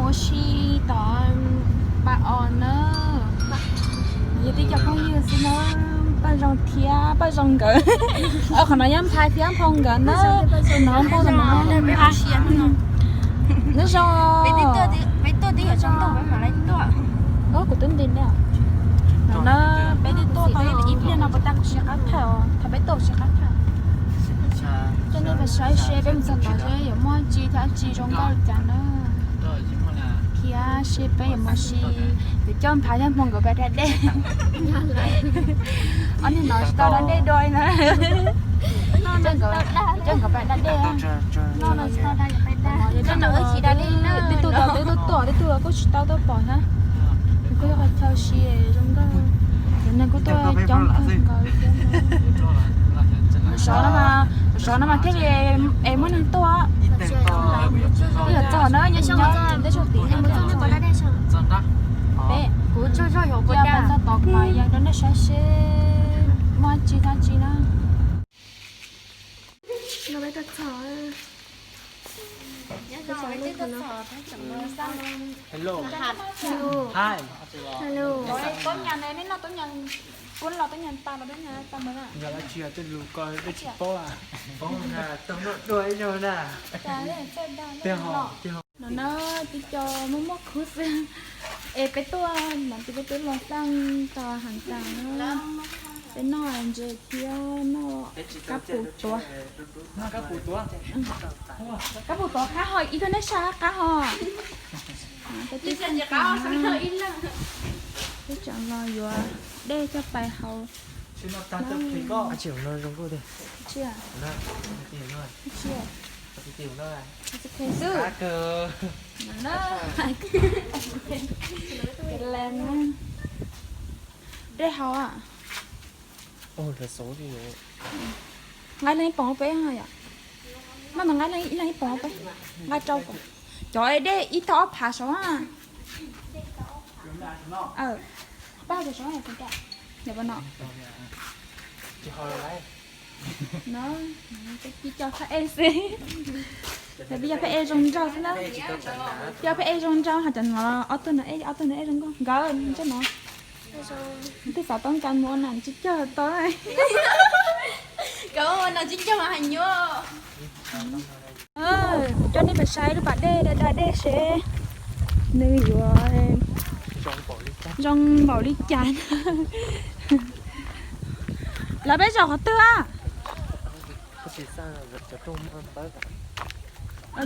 Ua si tom Npaj Os na, yog tib co phooj ywg xwb na, Paj Zoo thiab Paj Zoo nkawd. Qhov no yog Nphas thiab Nphoo nkawd na, no npaj no. Nyob zoo. Kuv twb nti ne. No na, peb twb tuaj tau ib pliag no puas tas, kuv siv qab thawj os, thaum peb tuaj kuv siv qab thawj. Coj nej pais saib seb peb mus txog tod seb yuav muaj tsi thiab tsi zoo nkauj li cas na. Thiab seb peb yuav mus si, yuav coj Nphas thiab Nphoo nkawd pais da dej. Ob niag no tsis tau da dej dua na. Coj nkawd pais da dej. Twb tuaj tau, twb tuaj tuaj, twb tuaj kuj tsis tau tuaj pom thiab. Kuj yog qhov chaw si zoo nkauj. Cov neeg kuj tuaj coob kawg nkaus thiab. Sov no mas, sov no mas thiaj li es muaj neeg tuaj. Ib yam txog na, nyob nyob teb chaws tid. Peb, kuv txog tod mas yog rau nej saib seb muaj tsi dab tsi na. Hello. Hi. Hello. Yog dab tsi tej lus ko dej tsis paub a. Paub na, tau noj dua ib zaug na. Tej ho, tej ho. No na, tib co muaj muaj khub xwb. Es peb tuaj no, peb tuaj los xaj tau heev tas na. Peb noj ntses thiab noj kab pus tuav. Kab pus tuav, kab pus tuav qab ho ib tug nej sab qab ho. Peb tseem los yuav dej coj pais haus. Dej haus. Nqa ib leeg ib poom peb yom. Noj ntawd nqa ib leeg ib poom peb. Nqa rau cov dej ib tog ob phav saud. Pab cov saud, yog no. No, peb coj phab ej xwb. Peb coj phab ej zoo nraug xwb na. Coj phab ej zoo nraug, ho cov no ob tug no ej, ob tug no ej zoo nkauj nkawd ntsej no. Twb xav tau cas mus ua nas tsis cog tau. Cov ua nas tsis cog mas hais nyuaj. Kuv coj nej pais saib lub pas dej, da dej seb nws yuav zoo npaum li cas. Lawv peb zaum qhov twg a?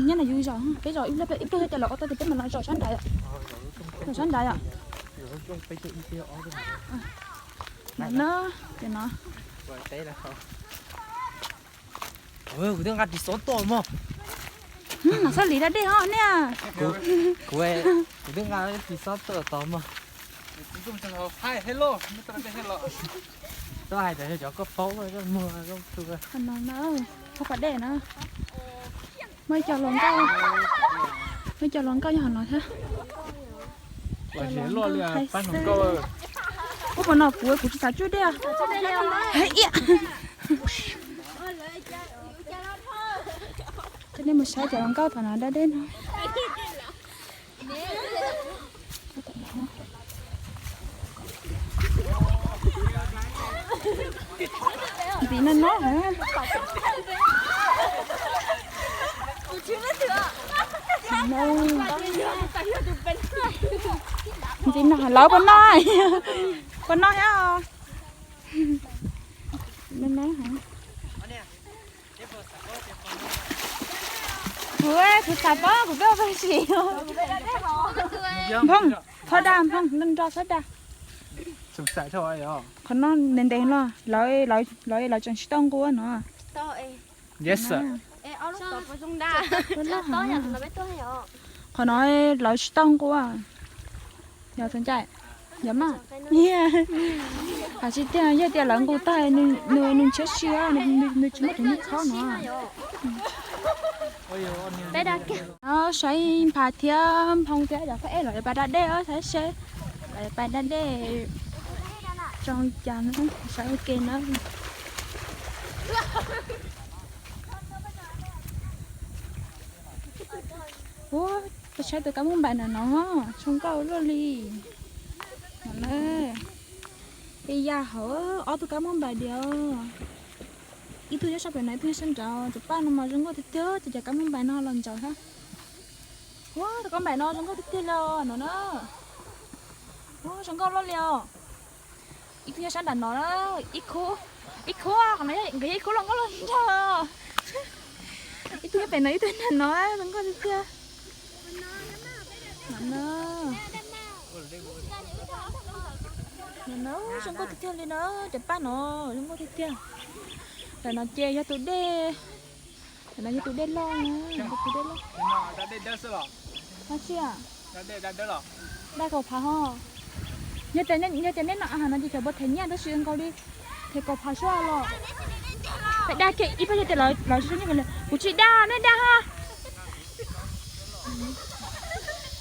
Nyob no yus zaum, peb zaum ib pliag, ib pliag coj lawv qhov toj ces peb mam los zaum sab nrad yom. Zaum sab nrad yom. No, ces no. Kuv twb nqa ris xov tuaj mog. Nov xab lis da dej ho niaj. Kuv, kuv twb nqa ris xov tuaj tos mog. Tau hais tias cov koj paub koj muag koj tu. Qhov no na, qhov pas dej na. Muaj ib co hluas nkauj, muaj ib co hluas nkauj nyob qhov no thiab. Ua puas no kuv, kuv tsis xav tsuj dej. Hais iam. Coj nej mus saib cov hluas nkauj tom no da dej no. Ntxiv no no. Ntxiv no lawv puas no, puas no thiab. No no. Kuv, kuv xav paub kuv peb ua pes sim. Nphoo, txhob dag Nphoo, nrog txhob dag. Qhov no ntev ntev no, lawv, lawv tseem tsis tau nqua no. Qhov no lawv tsis tau nqua. Yog txhob ncaim, yog mas. Hais tsis tiag, yog tias lawv nqus tag nws ntshiab si, nws tsis muaj tus nws khob no. Saib Nphas thiab Nphoo thiab cov phab ej los yuav pais da dej, saib seb lawv yuav pais da dej zoo li cas na, saib ua ke na. Ua Koj saib tus kab mob npais na no, zoo nkauj luaj li. No na, tej yam hauv ob tug kab mob npais diam. Ib tug nyob sab pem no, ib tug nyob sab nraud, tus paj no mas zoo nkauj tiag tiag, ces cov kab mob npais no los ntsaws thiab. Ua, tus kab mob npais no zoo nkauj tiag tiag li os no na. Ua, zoo nkauj luaj li os. Ib tug nyob sab nram no, ib khub, ib khub, qhov no nkawd yog ib khub los nkauj los nraug. Ib tug nyob pem no, ib tug nram no, zoo nkauj tiag tiag. No na, no na, zoo nkauj tiag tiag li na, cov paj no zoo nkauj tiag tiag. Tam no ces yog tus dej, tam no yog tus dej loj, tus dej loj. Dab kaum phav ho. Yog tias, yog tias nej noj a has no ces cov npua them nyiaj tab sis nkaus li them kaum phav suab los. Peb dag kiag ib pab yog tias los kuv tsis dag, nej dag ha.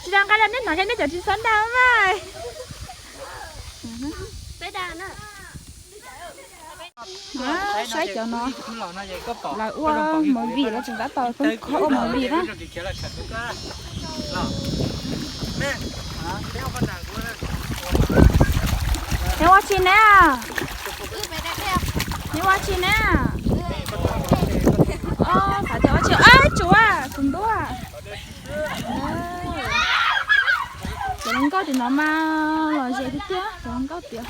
Tsis dag nqaij los nej hnav kiag nej cov tsis txhob dag mas. Saib cov no, lawv ua movie, lawv tseem tab tom khov ua movie na. Neb ua tsi na? Neb ua tsi na? Xav tias ua tsi, tsuav kuv ntuj. Cov hluas nkauj tim no mas lom zem tiag tiag, cov hluas nkauj tiag.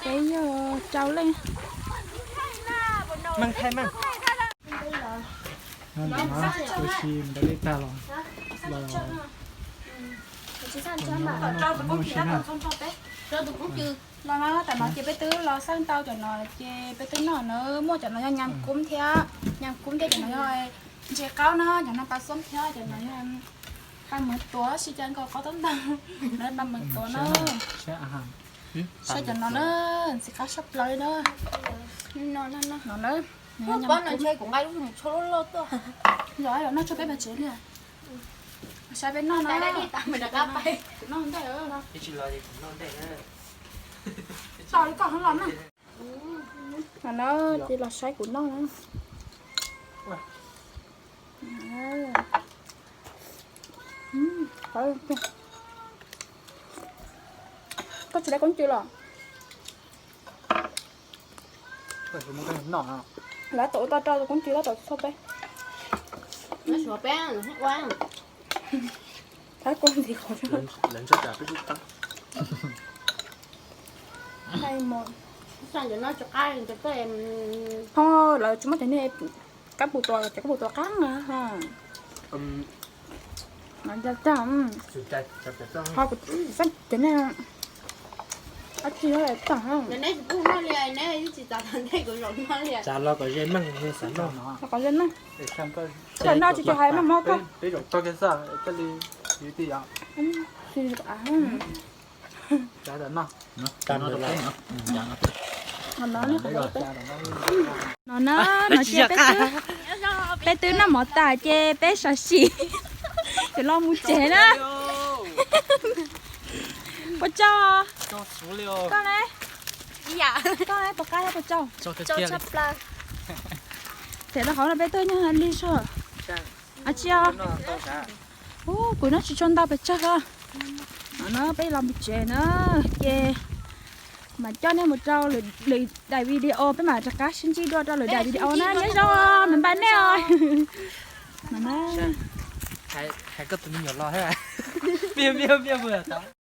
Peb yog rau leej. Ua si mus da dej tag los, los noj si na. Los no tam no ces peb twb los xaj tau cov no ces peb twb noj na, muaj cov no yog nyas kub thiab, nyas kub thiab cov no yog ntses qaub na, cov no paj xoob thiab cov no yog paj mov tuav, sib cov nkaus qaub tob ntau, lawv paj mov tuav na. Saib cov no na, ntxim qab sab plaws li na. No na, no na. Los noj tshuaj peb pawg tsev li. Saib peb noj na. Kuv noj ntej. Tau li koj ho los na. Los na, ces los saib kuv noj na. Koj tsis lawv koob cw los? Lawv tau ua tau rau tus koob cw tab tom txhawb peb. Tab kuv ntxiv qhov ho lawv tsis muab cov niag kab pus tuas, cov kab pus tuas qab na. Ho kuv xav cov niag dab tsi tag. Txav los kom ze meej, xav noj. Los kom ze meej. Kom noj tsis tsis hais meej mog koj. No na, no ces peb twb noj mov tas ces peb sawv sim, ces los mus tsev na. Puas tsaug? Koj ne? Koj ne, puas qab thiab puas tsaug? Tseem rau qhov no peb tuaj nyob li soj. Tsis, kuv noj tsis tshua ntau pes tsawg os. No peb los mus tsev na, ces mam coj nej mus rau lwm daim video, peb mam rov qab sib ntsib dua rau lwm daim video na, nyob zoo, bye bye nej os.